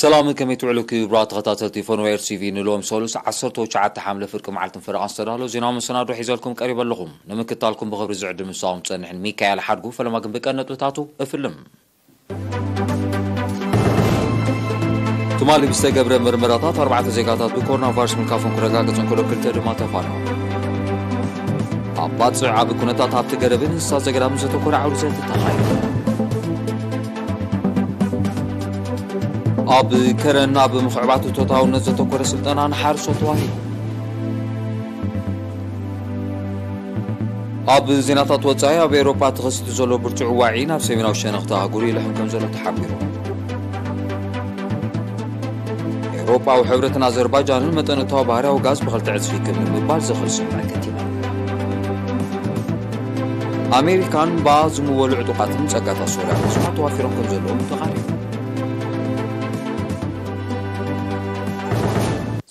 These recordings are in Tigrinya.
ሰላም፣ ከመይ ትውዕሉ ክቡራት ተኸታተልቲ ፎን ዌር ቲቪ? ንሎም ሰሉስ ዓሰርተ ትሽዓተ ሓምለ ፍርቂ መዓልትን ፈረቓን ዝተዳለወ ዜናዊ መሰናዶ ሒዘልኩም ቀሪበ ኣለኹም። ንምክታልኩም ብኽብሪ ዝዕድም ምሳኹም ጸንሕን ሚካኤል ሓድጉ። ፈለማ ግን ብቀን ነጥብታቱ እፍልም። ትማሊ ብዝተገብረ ምርመራታት ኣርባዕተ ዜጋታት ብኮሮና ቫይረስ ምልካፎም ክረጋገጽ እንከሎ፣ ክልተ ድማ ተፋንዮም። ኣብ ባጽዕ ዓቢ ኩነታት ኣብቲ ገረብን እንስሳ ዘገዳምን ዘተኮረ ዓውዲ ዘተ ተኻይዱ። ኣብ ከረን ኣብ ምኽዕባት እቶታውነት ዘተኮረ ስልጠና ንሓርሶት ተዋሂቡ። ኣብ ዜናታት ወጻኢ፣ ኣብ ኤውሮጳ ተኸሲቱ ዘሎ ብርቱዕ ዋዒ ናብ ሰሜናዊ ሸነኽቲ ኣህጉር ይልሕም ከም ዘሎ ተሓቢሩ። ኤውሮጳዊ ሕብረትን ኣዘርባይጃንን መጠን እታዊ ባህርያዊ ጋዝ ብኽልተ ዕጽፊ ክብ ንምባል ዝኽእል ስምምዕ ከቲመን። ኣሜሪካን ባ ዝምወሉ ዕጡቓትን ጸጋታት ሶርያ ብዙሓት ተዋፊሮም ከም ዘለዉ ተቓሪቡ።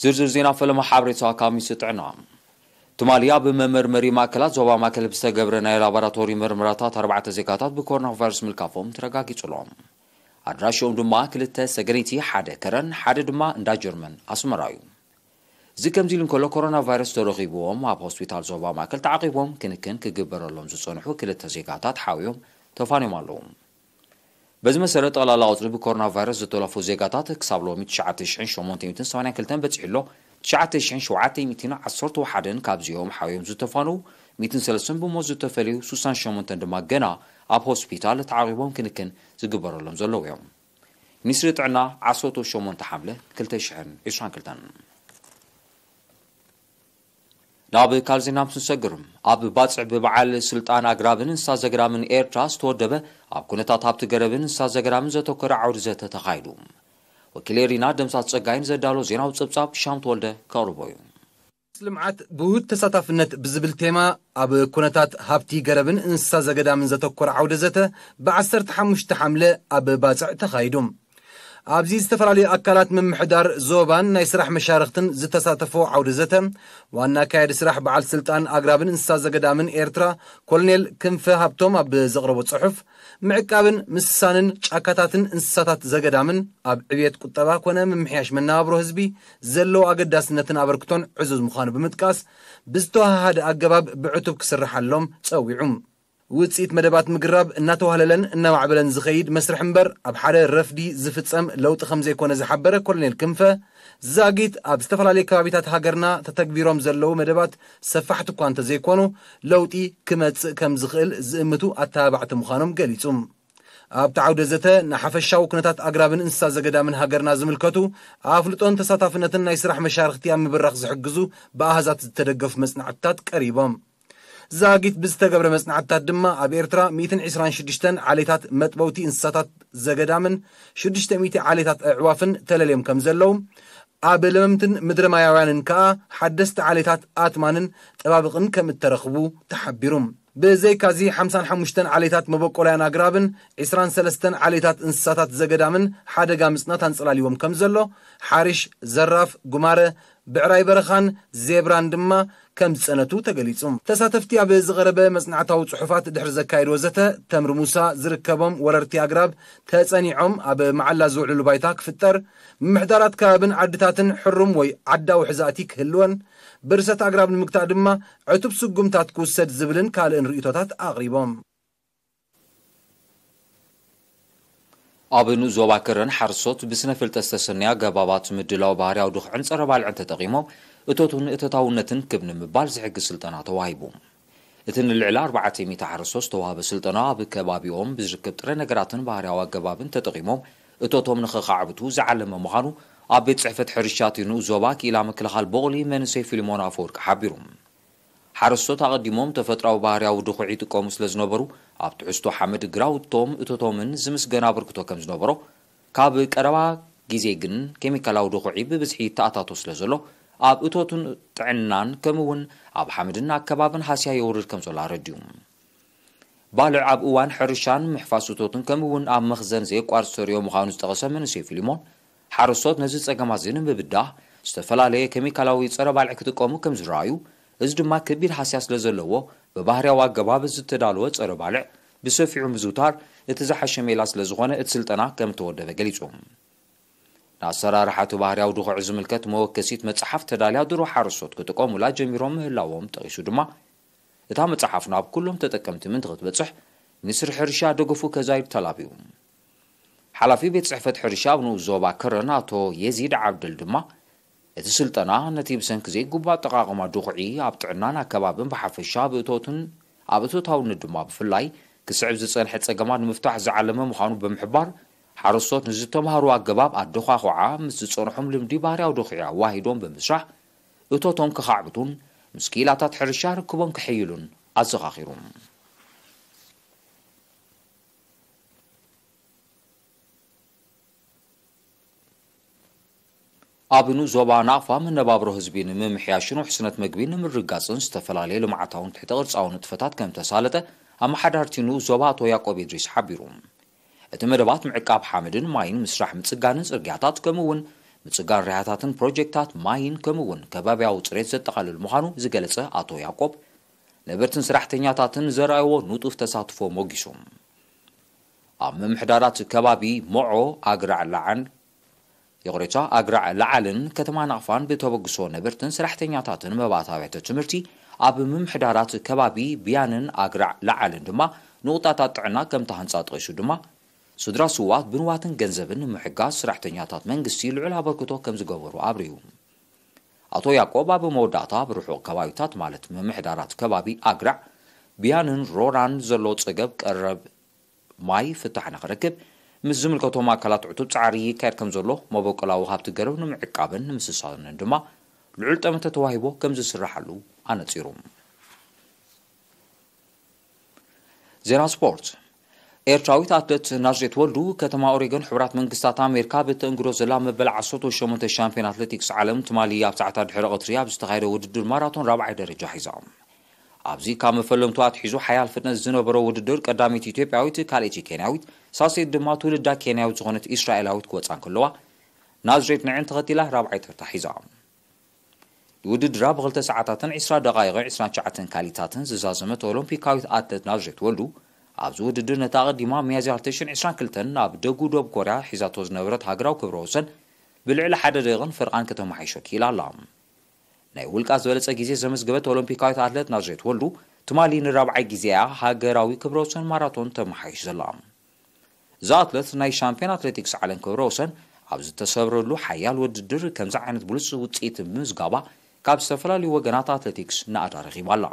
ዝርዝር ዜና ፈለማ ሓበሬታ ካብ ሚኒስትሪ ጥዕና። ትማሊ ኣብ መመርመሪ ማእከላት ዞባ ማእከል ብዝተገብረ ናይ ላቦራቶሪ ምርመራታት ኣርባዕተ ዜጋታት ብኮሮና ቫይረስ ምልካፎም ተረጋጊጹ ኣሎ። ኣድራሽኦም ድማ ክልተ ሰገነይቲ፣ ሓደ ከረን፣ ሓደ ድማ እንዳ ጀርመን ኣስመራ እዩ። እዚ ከምዚ ኢሉ እንከሎ፣ ኮሮና ቫይረስ ተረኺብዎም ኣብ ሆስፒታል ዞባ ማእከል ተዓቒቦም ክንክን ክግበረሎም ዝጸንሑ ክልተ ዜጋታት ሓውዮም ተፋንዮም ኣለዉ። በዚ መሰረት፣ ጠቕላላ ቁጽሪ ብኮሮና ቫይረስ ዝተለፉ ዜጋታት ክሳብ ሎሚ ትሽዓተ ሽሕን ሸሞንተ ሚእትን ሰማንያን ክልተን በጺሑ ኣሎ። ትሽዓተ ሽሕን ሸውዓተ ሚእትን ዓሰርተ ሓደን ካብዚኦም ሓውዮም ዝተፋነዉ፣ ሚእትን ሰለስተን ብሞት ዝተፈልዩ፣ ሱሳን ሸሞንተን ድማ ገና ኣብ ሆስፒታል ተዓቒቦም ክንክን ዝግበረሎም ዘለዉ እዮም። ሚኒስትሪ ጥዕና፣ ዓሰርተ ሸሞንተ ሓምለ ክልተ ሽሕን ዕስራን ክልተን። ናብ ካልእ ዜና ምስ ንሰግር፣ ኣብ ባጽዕ ብበዓል ስልጣን ኣግራብን እንስሳ ዘገዳምን ኤርትራ ዝተወደበ፣ ኣብ ኩነታት ሃብቲ ገረብን እንስሳ ዘገዳምን ዘተኮረ ዓውዲ ዘተ ተኻይዱ። ወኪል ኤሪና ደምሳስ ጸጋይን ዘዳሎ ዜናዊ ጸብጻብ ሻም ተወልደ ከቕርቦ እዩ። ልምዓት ብውሁድ ተሳታፍነት ብዝብል ቴማ ኣብ ኩነታት ሃብቲ ገረብን እንስሳ ዘገዳምን ዘተኮረ ዓውደ ዘተ ብ ዓሰርተ ሓሙሽተ ሓምለ ኣብ ባጽዕ ተኻይዱ። ኣብዚ ዝተፈላለዩ ኣካላት ምምሕዳር ዞባን ናይ ስራሕ መሻርኽትን ዝተሳተፎ ዓውደ ዘተ፣ ዋና ኣካያዲ ስራሕ በዓል ስልጣን ኣግራብን እንስሳ ዘገዳምን ኤርትራ ኮሎኔል ክንፈ ሃብቶም ኣብ ዘቕረቦ ጽሑፍ፣ ምዕቃብን ምስሳንን ጫካታትን እንስሳታት ዘገዳምን ኣብ ዕብየት ቁጠባ ኮነ ምምሕያሽ መነባብሮ ህዝቢ ዘለዎ ኣገዳስነትን ኣበርክቶን ዕዙዝ ምዃኑ ብምጥቃስ፣ ብዝተወሃሃደ ኣገባብ ብዕቱብ ክስርሓሎም ጸዊዑ። ውጽኢት መደባት ምግራብ እናተዋህለለን እናማዕበለን ዝኸይድ መስርሕ እምበር፣ ኣብ ሓደ ረፍዲ ዝፍጸም ለውጢ ከም ዘይኮነ ዝሓበረ ኮሎኔል ክንፈ፣ ዛጊት ኣብ ዝተፈላለዩ ከባቢታት ሃገርና ተተግቢሮም ዘለዉ መደባት ሰፋሕቲ እኳ እንተዘይኮኑ፣ ለውጢ ክመጽእ ከም ዝኽእል ዝእምቱ ኣተባባዕቲ ምዃኖም ገሊጹ። ኣብቲ ዓውደ ዘተ፣ ንሓፈሻዊ ኩነታት ኣግራብን እንስሳ ዘገዳምን ሃገርና ዝምልከቱ ኣፍልጦን ተሳታፍነትን ናይ ስራሕ መሻርኽቲ ኣብ ምብራኽ ዝሕግዙ ብኣሃዛት ዝተደገፉ መጽናዕትታት ቀሪቦም። ዛጊት ብዝተገብረ መጽናዕትታት ድማ፣ ኣብ ኤርትራ ሚእትን ዕስራን ሽዱሽተን ዓሌታት መጥበውቲ እንስሳታት ዘገዳምን ሽዱሽተ ሚእቲ ዓሌታት ኣዕዋፍን ተለልዮም ከም ዘለዉ፣ ኣብ ለመምትን ምድረ ማያውያንን ከኣ ሓደስቲ ዓሌታት ኣትማንን ጠባብቕን ከም እተረኽቡ ተሓቢሩ። ብዘይካዚ፣ ሓምሳን ሓሙሽተን ዓሌታት መበቆላያን ኣግራብን ዕስራን ሰለስተን ዓሌታት እንስሳታት ዘገዳምን ሓደጋ ምጽናት ኣንጸላልዎም ከም ዘሎ፣ ሓሪሽ፣ ዘራፍ፣ ጉማረ፣ ብዕራይ በረኻን ዜብራን ድማ ከም ዝጸነቱ ተገሊጹ። ተሳተፍቲ ኣብ ዝቐረበ መጽናዕታዊ ጽሑፋት ድሕሪ ዘካየድዎ ዘተ፣ ተምሪ ሙሳ ዝርከቦም ወረርቲ ኣግራብ ተጸኒዖም ኣብ መዓላ ዝውዕልሉ ባይታ ክፍጠር፣ ምምሕዳራት ከባብን ዓድታትን ሕሩም ወይ ዓዳዊ ሕዛእቲ ክህልወን፣ ብርሰት ኣግራብ ንምግታእ ድማ ዕቱብ ስጉምታት ክውሰድ ዝብልን ካልእን ርእይቶታት ኣቕሪቦም። ኣብ ንኡስ ዞባ ከረን ሓረስቶት ብስነ ፍልጠት ዝተሰነየ ኣገባባት ምድላው ባህርያዊ ድኹዕን ጸረ ባልዕን ተጠቒሞም እቶትን እቶታውነትን ክብ ንምባል ዝሕግዝ ስልጠና ተዋሂቡ። እቲ ንልዕሊ ኣርባዕተ ሚእቲ ሓረስቶት ዝተዋህበ ስልጠና ኣብ ከባቢኦም ብዝርከብ ጥረ ነገራትን ባህርያዊ ኣገባብን ተጠቒሞም እቶቶም ንኸኻዕብቱ ዝዓለመ ምዃኑ ኣብ ቤት ጽሕፈት ሕርሻ እቲ ንኡስ ዞባ ክኢላ ምክልኻል ቦቕሊ መንእሰይ ፊልሞን ኣፈወርቂ ሓቢሩ። ሓረስቶት ኣቐዲሞም ተፈጥራዊ ባህርያዊ ድኹዒ ይጥቀሙ ስለ ዝነበሩ፣ ኣብ ትሕዝቶ ሓመድ ግራውቶም እቶቶምን ዝምስገን ኣበርክቶ ከም ዝነበሮ፣ ካብ ቀረባ ግዜ ግን ኬሚካላዊ ድኹዒ ብብዝሒ ይተኣታቶ ስለ ዘሎ፣ ኣብ እቶትን ጥዕናን ከምኡ እውን ኣብ ሓመድን ኣከባብን ሃስያ የውርድ ከም ዘሎ ኣረዲኡ። ባልዕ ኣብ እዋን ሕርሻን ምሕፋስ እቶትን ከምኡ እውን ኣብ መኽዘን ዘየቋርጽ ተርእዮ ምዃኑ ዝጠቐሰ መንእሰይ ፊልሞን፣ ሓረስቶት ነዚ ጸገማት እዚ ንምብዳህ ዝተፈላለየ ኬሚካላዊ ጸረ ባልዕ ክጥቀሙ ከም ዝረኣዩ፣ እዚ ድማ ከቢድ ሃስያ ስለ ዘለዎ፣ ብባህርያዊ ኣገባብ ዝተዳለወ ጸረ ባልዕ ብሰፊሑ ምዝውታር እቲ ዝሓሸ ሜላ ስለ ዝኾነ፣ እቲ ስልጠና ከም እተወደበ ገሊጹ። ንኣሰራርሓ እቲ ባህርያዊ ድኹዒ ዝምልከት መወከሲት መጽሓፍ ተዳልያ ድሮ ሓረስቶት ክጥቀሙላ ጀሚሮም ምህላዎም ጠቒሱ ድማ፣ እታ መጽሓፍ ናብ ኩሎም ተጠቀምቲ ምእንቲ ክትበጽሕ ሚኒስትሪ ሕርሻ ደገፉ ከዛይድ ተላብዩ። ሓላፊ ቤት ጽሕፈት ሕርሻ ኣብ ንኡስ ዞባ ከረን ኣቶ የዚድ ዓብደል ድማ፣ እቲ ስልጠና ነቲ ብሰንኪ ዘይግቡእ ኣጠቓቕማ ድኹዒ ኣብ ጥዕናን ኣከባብን ብሓፈሻ፣ ኣብ እቶትን ኣብ እቶታውነት ድማ ብፍላይ ክስዕብ ዝጸንሐ ጸገማት ንምፍታሕ ዝዓለመ ምዃኑ ብምሕባር፣ ሓረስቶት ንዝተምሃሩ ኣገባብ ኣደዃኹዓ ምስ ዝጸንሖም ልምዲ ባህርያዊ ድኹዒ ኣዋሂዶም ብምስራሕ፣ እቶቶም ከኻዕብቱን ምስ ክኢላታት ሕርሻ ርክቦም ከሐይሉን ኣዘኻኺሩ። ኣብ ንኡስ ዞባ ናቕፋ መነባብሮ ህዝቢ ንምምሕያሽን ውሕስነት መግቢ ንምርግጋጽን ዝተፈላለዩ ልምዓታውን ትሕተ ቅርጻዊ ንጥፈታት ከም ተሳለጠ ኣመሓዳርቲ ንኡስ ዞባ ኣቶ ያዕቆብ ኢድሪስ ሓቢሩ። እቲ መደባት ምዕቃብ ሓመድን ማይን፣ ምስራሕ ምጽጋንን ጽርግያታት፣ ከምኡ እውን ምጽጋን ርያታትን ፕሮጀክታት ማይን፣ ከምኡ እውን ከባብያዊ ጽሬት ዘጠቓልል ምዃኑ ዝገለጸ ኣቶ ያዕቆብ፣ ነበርትን ሰራሕተኛታትን ዘርኣይዎ ንጡፍ ተሳትፎ ሞጊሱ። ኣብ ምምሕዳራት ከባቢ ሞዖ፣ ኣግራዕ ላዓን፣ ይቕሬታ፣ ኣግራዕ ላዓልን ከተማ ናቕፋን ብተበግሶ ነበርትን ሰራሕተኛታትን መባእቲ ኣብያተ ትምህርቲ፣ ኣብ ምምሕዳራት ከባቢ ብያንን ኣግራዕ ላዓልን ድማ ንቑጣታት ጥዕና ከም ተሃንጻ ጠቒሱ ድማ፣ ስድራ ስውኣት ብንዋትን ገንዘብን ንምሕጋዝ ሰራሕተኛታት መንግስቲ ልዑል ኣበርክቶ ከም ዝገበሩ ኣብሪሁ። ኣቶ ያዕቆብ ኣብ መወዳእታ፣ ኣብ ርሑቕ ከባቢታት ማለት ምምሕዳራት ከባቢ ኣግራዕ፣ ብያንን ሮራን ዘሎ ጸገብ ቀረብ ማይ ፍታሕ ንኽረክብ ምስ ዝምልከቶም ኣካላት ዕቱብ ጻዕሪ ይካየድ ከም ዘሎ፣ መበቆላዊ ሃብቲ ገረብ ንምዕቃብን ንምስሳንን ድማ ልዑል ጠመተ ተዋሂቦ ከም ዝስራሓሉ ኣነጺሩ። ዜና ስፖርት። ኤርትራዊት ኣትሌት ናዝሬት ወልዱ፣ ከተማ ኦሬገን ሕቡራት መንግስታት ኣሜሪካ ብተእንግዶ ዘላ መበል ዓሰርተ ሸሞንተ ሻምፒዮን ኣትሌቲክስ ዓለም ትማሊ ኣብ ሰዓታት ድሕሪ ቀትሪ ኣብ ዝተኻየደ ውድድር ማራቶን ራብዓይ ደረጃ ሒዛ። ኣብዚ ካብ መፈለምቱ ኣትሒዙ ሓያል ፍጥነት ዝነበሮ ውድድር፣ ቀዳመይቲ ኢትዮጵያዊት፣ ካልኣይቲ ኬንያዊት፣ ሳልሰይቲ ድማ ትውልዳ ኬንያዊት ዝኾነት እስራኤላዊት ክወጻ እንከለዋ፣ ናዝሬት ንዕን ተኸቲላ ራብዓይ ተርታ ሒዛ። ንውድድራ ብክልተ ሰዓታትን ዕስራ ደቓይቕን ዕስራን ትሽዓተን ካሊታትን ዝዛዘመት ኦሎምፒካዊት ኣትሌት ናዝሬት ወልዱ፣ ኣብዚ ውድድር ነታ ኣቐዲማ ሚያዝያ ክልተ ሽሕን ዕስራን ክልተን ኣብ ደጉ ዶብ ኮርያ ሒዛቶ ዝነበረት ሃገራዊ ክብረ ወሰን ብልዕሊ ሓደ ደቂቕን ፈርቓን ከተመሓይሾ ክኢላ ኣላ። ናይ ውልቃ ዝበለጸ ግዜ ዘመዝገበት ኦሎምፒካዊት ኣትሌት ናዝሬት ወልዱ፣ ትማሊ ንራብዓይ ግዜ እያ ሃገራዊ ክብረ ወሰን ማራቶን ተመሓይሽ ዘላ። እዛ ኣትሌት፣ ናይ ሻምፒዮን ኣትሌቲክስ ዓለም ክብረ ወሰን ኣብ ዝተሰብረሉ ሓያል ውድድር ከምዚ ዓይነት ብሉጽ ውጽኢት ብምምዝጋባ፣ ካብ ዝተፈላለዩ ወገናት ኣትሌቲክስ ናእዳ ረኺባ ኣላ።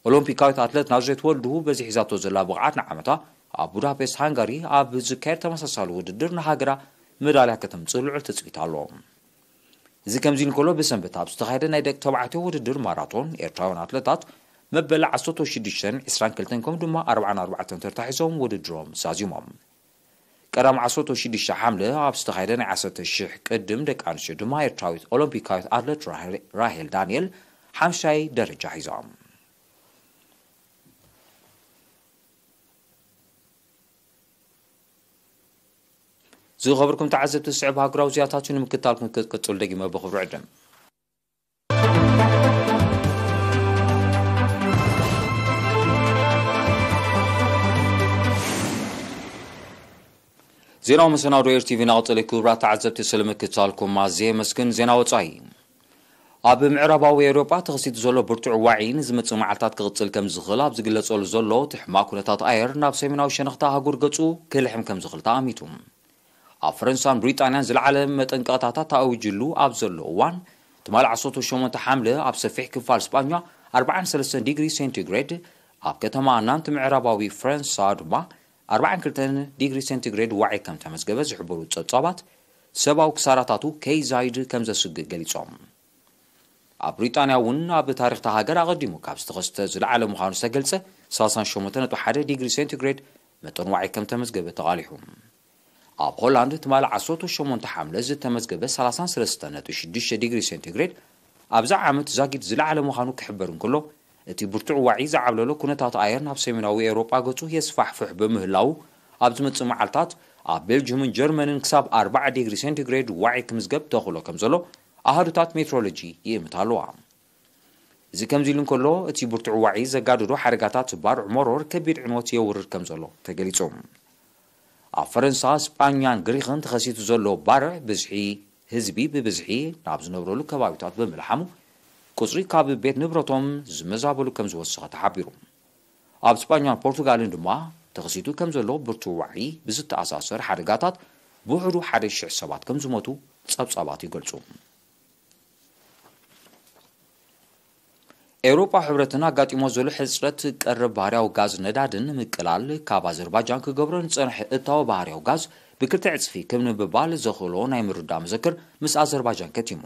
ኦሎምፒካዊት ኣትሌት ናዝሬት ወልዱ፣ በዚ ሒዛቶ ዘላ ብቕዓት ንዓመታ ኣብ ቡዳፔስት ሃንጋሪ ኣብ ዝካየድ ተመሳሳሊ ውድድር ንሃገራ መዳልያ ከተምጽእ ልዑል ትጽቢት ኣሎ። እዚ ከምዚ ኢሉ እንከሎ፣ ብሰንበት ኣብ ዝተኻየደ ናይ ደቂ ተባዕትዮ ውድድር ማራቶን፣ ኤርትራውያን ኣትሌታት መበል ዓሰርተ ሽዱሽተን፣ ዕስራን ክልተን ከምኡ ድማ ኣርባዓን ኣርባዕተን ተርታ ሒዞም ውድድሮም ዛዚሞም። ቀዳም ዓሰርተ ሽዱሽተ ሓምለ ኣብ ዝተኻየደ ናይ ዓሰርተ ሽሕ ቅድም ደቂ ኣንስትዮ ድማ ኤርትራዊት ኦሎምፒካዊት ኣትሌት ራሄል፣ ራሄል ዳንኤል ሓምሻይ ደረጃ ሒዛ። ዝኸበርኩም ተዓዘብቲ፣ ዝስዕብ ሃገራዊ ዜናታት እዩ። ንምክትታልኩም ክትቅጽሉ ደጊመ ብኽብሪ ዕድም። ዜናዊ መሰናዶ ኤር ቲቪ እናቐጸለ፣ ክቡራት ተዓዘብቲ፣ ስለ ምክትታልኩም ኣዝየ የመስግን። ዜና ወጻኢ። ኣብ ምዕራባዊ ኤውሮጳ ተኸሲቱ ዘሎ ብርቱዕ ዋዒ ንዝመጽእ መዓልታት ክቕጽል ከም ዝኽእል ኣብ ዝግለጸሉ ዘሎ፣ እቲ ሕማቕ ኩነታት ኣየር ናብ ሰሜናዊ ሸነኽቲ ኣህጉር ገጹ ክልሕም ከም ዝኽእል ተኣሚቱ። ኣብ ፈረንሳን ብሪጣንያን ዝለዓለ መጠንቀቕታታት ተኣዊጅሉ ኣብ ዘሎ እዋን፣ ትማሊ ዓሰርተ ሸሞንተ ሓምለ ኣብ ሰፊሕ ክፋል ስጳኛ ኣርባዓን ሰለስተን ዲግሪ ሴንቲግሬድ፣ ኣብ ከተማ ናንት ምዕራባዊ ፈረንሳ ድማ ኣርባዓን ክልተን ዲግሪ ሴንቲግሬድ ዋዒ ከም ተመዝገበ ዝሕብሩ ጸብጻባት፣ ሰብኣዊ ክሳራታቱ ከይዛይድ ከም ዘስግእ ገሊጾም። ኣብ ብሪጣንያ እውን ኣብ ታሪኽ እታ ሃገር ኣቐዲሙ ካብ ዝተኸስተ ዝለዓለ ምዃኑ ዝተገልጸ ሰላሳን ሸሞንተን ነጥቢ ሓደ ዲግሪ ሴንቲግሬድ መጠን ዋዒ ከም ተመዝገበ ተቓሊሑ። ኣብ ሆላንድ ትማሊ ዓሰርተ ሸሞንተ ሓምለ ዝተመዝገበ ሰላሳን ሰለስተን ነጥቢ ሽዱሽተ ዲግሪ ሴንቲግሬድ ኣብዚ ዓመት ዛጊድ ዝለዓለ ምዃኑ ክሕበር እንከሎ፣ እቲ ብርቱዕ ዋዒ ዝዓብለሎ ኩነታት ኣየር ናብ ሰሜናዊ ኤውሮጳ ገጹ የስፋሕፍሕ ብምህላዉ፣ ኣብ ዝመጽእ መዓልታት ኣብ ቤልጅየምን ጀርመንን ክሳብ ኣርባዓ ዲግሪ ሴንቲግሬድ ዋዒ ክምዝገብ ተኽእሎ ከም ዘሎ ኣሃዱታት ሜትሮሎጂ ይእምት ኣለዋ። እዚ ከምዚ ኢሉ እንከሎ፣ እቲ ብርቱዕ ዋዒ ዘጋደዶ ሓደጋታት ባርዕ መሮር ከቢድ ዕንወት የውርድ ከም ዘሎ ተገሊጹ። ኣብ ፈረንሳ፣ ስጳኛን ግሪኽን ተኸሲቱ ዘሎ ባርዕ ብዝሒ ህዝቢ ብብዝሒ ናብ ዝነብረሉ ከባቢታት ብምልሓሙ፣ ቁጽሪ ካብ ቤት ንብረቶም ዝመዛበሉ ከም ዝወሰኸ ተሓቢሩ። ኣብ ስጳኛን ፖርቱጋልን ድማ ተኸሲቱ ከም ዘሎ ብርቱዕ ዋዒ ብዝተኣሳሰር ሓደጋታት ብውሕዱ ሓደ ሽሕ ሰባት ከም ዝሞቱ ጸብጻባት ይገልጹ። ኤውሮጳ ሕብረትን ኣጋጢሞ ዘሎ ሕጽረት ቀረብ ባህርያዊ ጋዝ ነዳድን ንምቅላል ካብ ኣዘርባጃን ክገብሮ ንጸንሐ እታወ ባህርያዊ ጋዝ ብክልተ ዕጽፊ ከም ንምባል ዘኽእሎ ናይ ምርዳእ መዘክር ምስ ኣዘርባጃን ከቲሙ።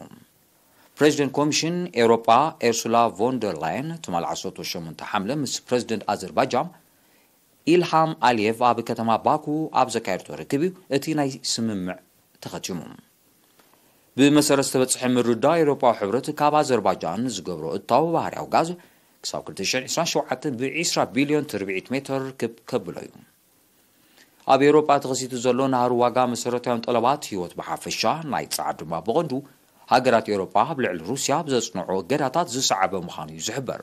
ፕሬዚደንት ኮሚሽን ኤውሮጳ ኤርሱላ ቮን ደር ላየን ትማል ዓሰርተ ሸሞንተ ሓምለ ምስ ፕሬዚደንት ኣዘርባጃን ኢልሃም ኣልየቭ ኣብ ከተማ ባኩ ኣብ ዘካየድቶ ርክብ እዩ እቲ ናይ ስምምዕ ተኸቲሙ። ብመሰረት ዝተበጽሐ ምርዳእ፣ ኤውሮጳዊ ሕብረት ካብ ኣዘርባጃን ዝገብሮ እታው ባህርያዊ ጋዝ ክሳብ ክልተ ሽሕን ዕስራን ሸውዓተን ብ ዕስራ ቢልዮን ትርብዒት ሜተር ክብ ከብሎ እዩ። ኣብ ኤውሮጳ ተኸሲቱ ዘሎ ናህሪ ዋጋ መሰረታውያን ጠለባት ህይወት ብሓፈሻ፣ ናይ ጸዓት ድማ ብቐንዱ፣ ሃገራት ኤውሮጳ ኣብ ልዕሊ ሩስያ ብዘጽንዖ እገዳታት ዝሰዓበ ምዃኑ እዩ ዝሕበር።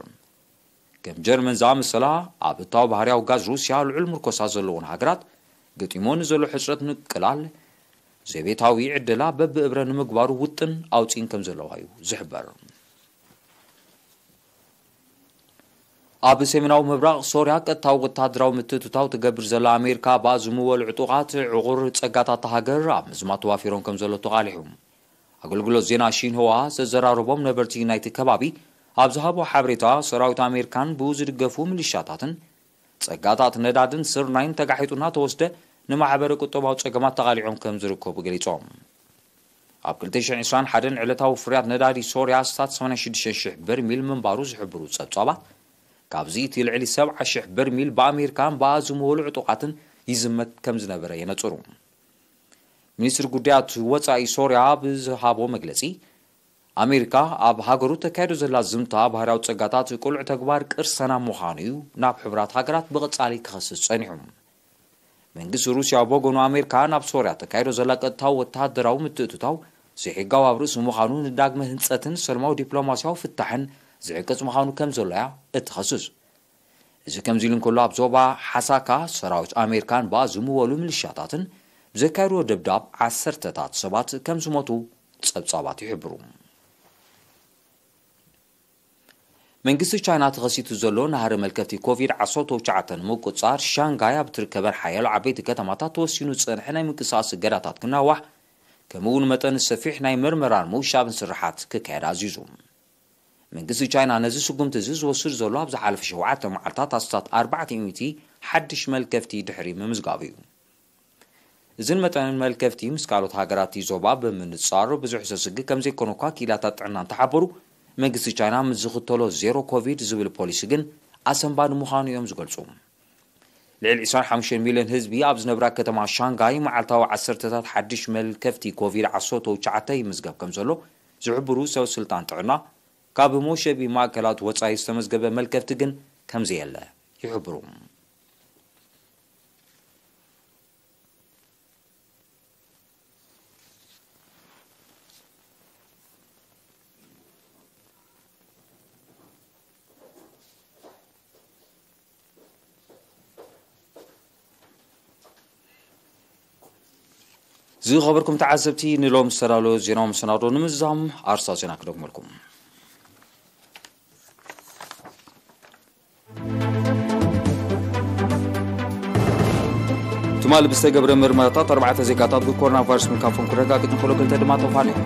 ከም ጀርመን ዝኣመሰላ ኣብ እታው ባህርያዊ ጋዝ ሩስያ ልዑል ምርኮሳ ዘለዎን ሃገራት፣ ገጢሞ ንዘሎ ሕጽረት ምቅላል ዘቤታዊ ዕድላ በብእብረ ንምግባሩ ውጥን ኣውጺን ከም ዘለዋ እዩ ዝሕበር። ኣብ ሰሜናዊ ምብራቕ ሶርያ ቀጥታዊ ወተሃደራዊ ምትእትታው ትገብር ዘላ ኣሜሪካ፣ ብኣዝዩ ምወሉ ዕጡቓት ዕቑር ጸጋታት እታ ሃገር ኣብ ምዝማት ተዋፊሮም ከም ዘሎ ተቓሊሑ። ኣገልግሎት ዜና ሺንሆዋ ዘዘራረቦም ነበርቲ ናይቲ ከባቢ ኣብ ዝሃቦ ሓበሬታ፣ ሰራዊት ኣሜሪካን ብኡ ዝድገፉ ሚሊሻታትን ጸጋታት ነዳድን ስርናይን ተጋሒጡ እናተወስደ ንማሕበረ ቁጠባዊ ጸገማት ተቓሊዖም ከም ዝርከቡ ገሊጾም። ኣብ ክልተ ሽሕን ዕስራን ሓደን ዕለታዊ ፍርያት ነዳዲ ሶርያ ኣስታት ሰማንያ ሽዱሽተ ሽሕ በርሚል ምንባሩ ዝሕብሩ ጸብጻባት፣ ካብዚ እቲ ልዕሊ ሰብዓ ሽሕ በርሚል ብኣሜሪካን ብኣዝዩ ምወሉ ዕጡቓትን ይዝመት ከም ዝነበረ የነጽሩ። ሚኒስትሪ ጉዳያት ወጻኢ ሶርያ ብዝሃቦ መግለጺ፣ ኣሜሪካ ኣብ ሃገሩ ተካይዶ ዘላ ዝምታ ባህርያዊ ጸጋታት ቅሉዕ ተግባር ቅርሰና ምዃኑ እዩ ናብ ሕቡራት ሃገራት ብቐጻሊ ክኸስስ ጸኒሑ። መንግስቲ ሩስያ ብወገኑ፣ ኣሜሪካ ናብ ሶርያ ተካይዶ ዘላ ቀጥታዊ ወተሃደራዊ ምትእትታው ዘይሕጋዊ ኣብ ርእሲ ምዃኑ፣ ንዳግመ ህንጸትን ሰላማዊ ዲፕሎማስያዊ ፍታሕን ዝዕቅጽ ምዃኑ ከም ዘሎ እያ እትኸስስ። እዚ ከምዚ ኢሉ እንከሎ፣ ኣብ ዞባ ሓሳካ ሰራዊት ኣሜሪካን ብኣዝዩ ምወሉ ሚሊሻታትን ብዘካየድዎ ደብዳብ ዓሰርተታት ሰባት ከም ዝሞቱ ጸብጻባት ይሕብሩ። መንግስቲ ቻይና ተኸሲቱ ዘሎ ናህሪ መልከፍቲ ኮቪድ ዓሰርተ ትሽዓተ ንምቁጽጻር፣ ሻንጋይ ኣብ ትርከበን ሓያሎ ዓበይቲ ከተማታት ተወሲኑ ዝጸንሐ ናይ ምንቅስቓስ እገዳታት ክናዋሕ፣ ከምኡ እውን መጠን ሰፊሕ ናይ ምርመራን ምውሻብን ስርሓት ክካየድ ኣዚዙ። መንግስቲ ቻይና ነዚ ስጉምቲ እዚ ዝወስድ ዘሎ ኣብ ዝሓለፈ ሸውዓተ መዓልታት ኣስታት ኣርባዕተ ሚእቲ ሓድሽ መልከፍቲ ድሕሪ ምምዝጋቡ እዩ። እዝን መጠን መልከፍቲ ምስ ካልኦት ሃገራት እቲ ዞባ ብምንጻሩ ብዙሕ ዘስግእ ከም ዘይኮነ እኳ ክኢላታት ጥዕና እንተሓበሩ፣ መንግስቲ ቻይና ምስ ዝኽተሎ ዜሮ ኮቪድ ዝብል ፖሊሲ ግን ኣሰንባዲ ምዃኑ እዮም ዝገልጹ። ልዕሊ ዕስራን ሓሙሽተን ሚልዮን ህዝቢ ኣብ ዝነብራ ከተማ ሻንጋይ መዓልታዊ ዓሰርተታት ሓድሽ መልከፍቲ ኮቪድ ዓሰርተ ትሽዓተ ይምዝገብ ከም ዘሎ ዝሕብሩ ሰብ ስልጣን ጥዕና፣ ካብ መውሸቢ ማእከላት ወጻኢ ዝተመዝገበ መልከፍቲ ግን ከም ዘየለ ይሕብሩ። ዝኸበርኩም ተዓዘብቲ፣ ንሎም ዝተዳለወ ዜናዊ መሰናዶ ንምዝዛም ኣርስታት ዜና ክደግመልኩም። ትማሊ ብዝተገብረ ምርመራታት ኣርባዕተ ዜጋታት ብኮሮና ቫይረስ ምልካፎም ክረጋገጽ እንከሎ፣ ክልተ ድማ ተፋንዮም።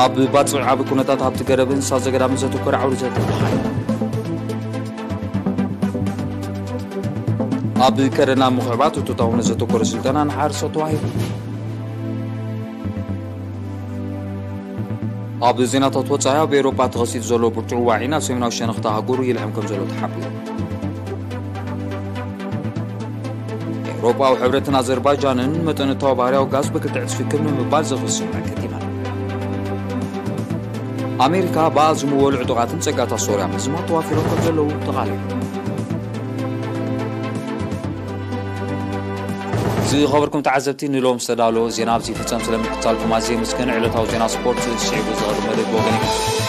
ኣብ ባጽዕ ዓቢ ኩነታት ሃብቲ ገረብን እንስሳ ዘገዳምን ዘተኮረ ዓውዲ ዘተ ተኻይዱ። ኣብ ከረና ምኽዕባት እቶታውነት ዘተኮረ ስልጠና ንሓረስቶት ተዋሂቡ። ኣብ ዜናታት ወጻኢ፣ ኣብ ኤውሮጳ ተኸሲቱ ዘሎ ብርቱዕ ዋዒ ናብ ሰሜናዊ ሸነኽታ ሃገሩ ይልሕም ከም ዘሎ ተሓቢሩ። ኤውሮጳዊ ሕብረትን ኣዘርባይጃንን መጠን እታወ ባህርያዊ ጋዝ ብክልተ ዕጽፊ ክብ ንምባል ዘኽስም መከቲመን። ኣሜሪካ ብኣዝዩ ምወሉ ዕጡቓትን ጸጋታት ሶርያ ምዝማት ተዋፊሮም ከም ዘለዉ ተቓሊዑ። ዝኸበርኩም ተዓዘብቲ፣ ንሎም ዝተዳለወ ዜና ኣብዚ ፍጸም። ስለ ምክትታልኩም ኣዝየ የመስግን። ዕለታዊ ዜና ስፖርት ስዒቡ ዝቐርብ መደብ ብወገን ይከፍት።